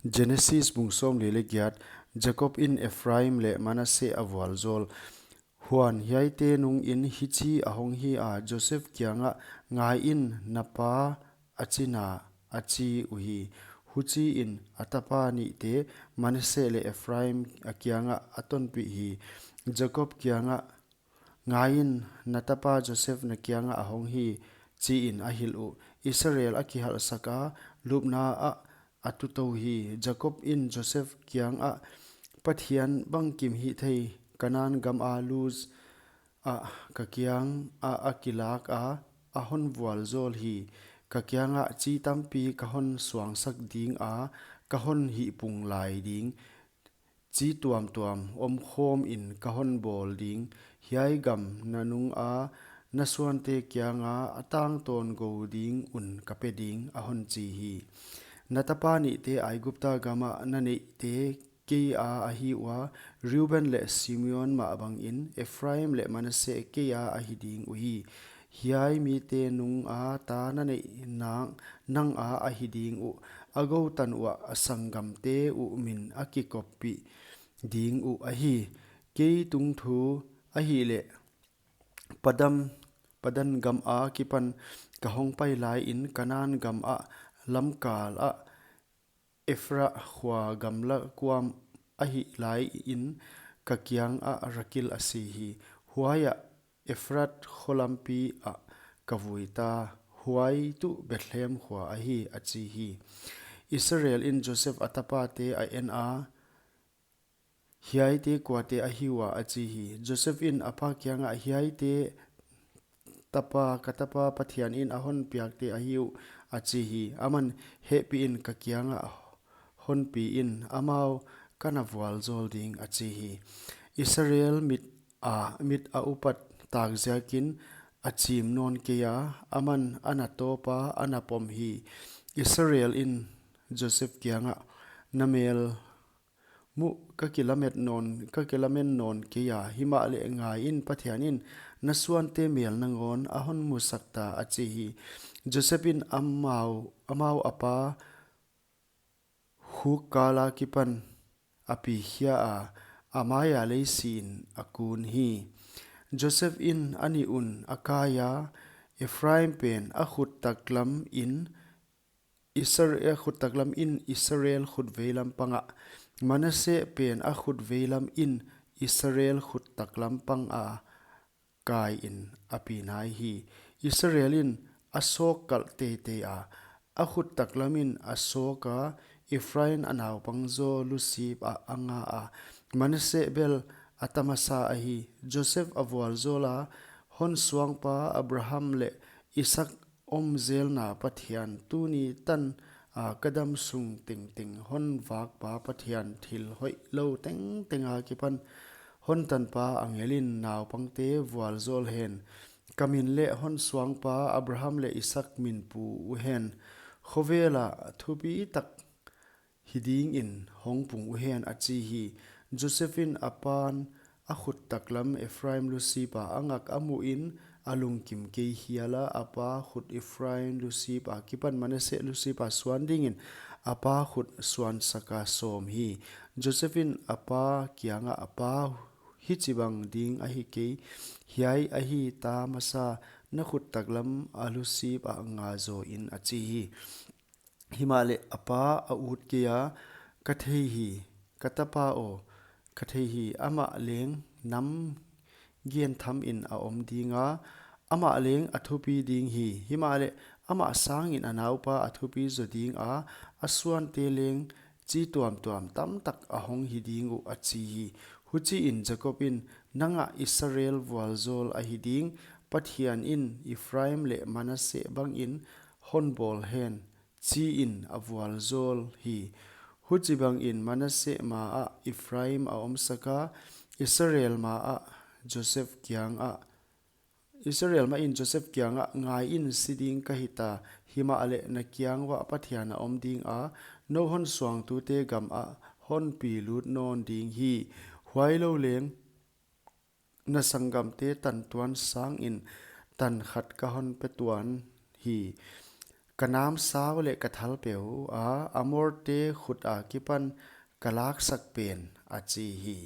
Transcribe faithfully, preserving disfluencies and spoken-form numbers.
Genesis bung sawmli leh giat. Jakob in Efraim leh Manasseh a vualzawl. Huan hiaite nungin hichi ahong hi a, Joseph kiangah, "Ngaiin, na pa a china," a chi uhi. Huchiin a tapa nihte Manasseh leh Efraim a kiangah a tonpih hi. Jakob kiangah, "Ngaiin, na tapa Joseph na kiangah ahong hi," chiin a hilh uh. Israel a kihalhsak a, lupna ah a tutou hi. Jakob in Joseph kiangah, "Pathian bangkim hithei Kanan gama Luz ah ka kiangah a kilak a, a hon vualzawl hi. Ka kiangah chi tampi ka hon suangsak ding a, ka hon hihpung lai ding. Chi tuamtuam omkhawmin ka hon bawl ding. Hiai gam na nunga na suante kianga a tangtawn gou ding un ka pe ding," a hon chi hi. "Na tapa nihte Aigupta gamah na neihte keia ahi ua, Reuben leh Simeon mah bangin Efraim leh Manasseh keia ahi ding uhi. Hiai mite nunga ta na neih nang, nanga ahi ding uh. A gou tan uah a sanggamte uh min a kikoppih ding uh ahi. Kei tungthu ahihleh Padam, Padan gama kipan ka hong pai laiin Kanan gamah lamkal ah Efrah khua gamla kuam ahih laiin ka kiangah Rakil a si hi. Huaiah Efrat kho lampi ah ka vuita, huai tuh Bethlehem khua ahi," a chi hi. Israel in Joseph a tapate a en a, "Hiaite kuate ahi ua?" a chi hi. Joseph in a pa kiangah, "Hiaite tapa, ka tapa Pathian in a hon piakte ahi uh," a chi hi. Aman, "Hehpihin ka kiangah hon piin, amau ka na vualzawl ding," a chi hi. Israel mit a, mit a upat tak ziakin a chim nawn kei a, aman a na tawp a, a na pom hi. Israel in Joseph kiangah, "Na mel muh ka kilamen nawn, ka kilamen nawn kei a, himahleh ngaiin, Pathian in na suante mel nangawn a hon musak ta," a chi hi. Joseph in amau, amau a pa khuk kala kipan a pi khia a, a maia lei siin a kun hi. Joseph in a nih un a kai a, Efraim pen a khut taklam in Isra-, a khut taklam in Israel khut veilam pangah, Manasseh pen a khut veilam in Israel khut taklam panga kaiin a pi nai hi. Israel in a sawk kalh teitei a, a khut taklam in a sawk a, Efraim a naupang zaw lusip ah a nga a, Manasseh bel a ta masa ahi. Joseph a vualzawl a, "Hon suangpa Abraham leh Isak om zelna Pathian, tuni tan a ka dam sung tengteng hon vakpa Pathian, thil hoihlou tengteng a kipan hon tanpa angel in naupangte vualzawl hen. Ka min leh hon suangpa Abraham leh Isak min pu uhen. Khovela thupi tak hi dingin hong pung uhen," a chi hi. Joseph in a pan a khut taklam Efraim lusip a a ngak a muhin a lungkim kei hial a, a pa khut Efraim lusip a kipan Manasseh lusip a suan dingin a pa khut suansak a sawm hi. Joseph in a pa kiangah, "A pa, hichibang ding ahi kei, hiai ahi ta masa, na khut taklam a lusip ah nga zaw in," a chi hi. Himahleh a pa a ut kei a, "Ka thei hi, ka tapa aw, ka thei hi, amah leng nam gen thamin a om ding a, amah leng a thupi ding hi, himahleh amah sangin a naupa a thupi zaw ding a, a suante leng chi tuamtuam tamtak a hong hi ding uh," a chi hi. Huchiin Jakob in, "Nang ah Israel vualzawl ahi ding, Pathian in Efraim leh Manasseh bangin hon bawl hen," chiin a vualzawl hi. Huchibangin Manasseh ma ah Efraim a omsak a, Israel ma ah Joseph kiangah, Israel mahin Joseph kiangah, "Ngaiin, si ding ka hita, himahleh na kiang uah Pathian a om ding a, nou hon suangtute gam ah hon pi lut nawn ding hi. Huailou leng na sanggamte tan tuan sangin tan khat ka hon pe tuan hi. ka namsau leh ka thalpeu ua, Amorte khut akipan ka laksak pen, a chi hi.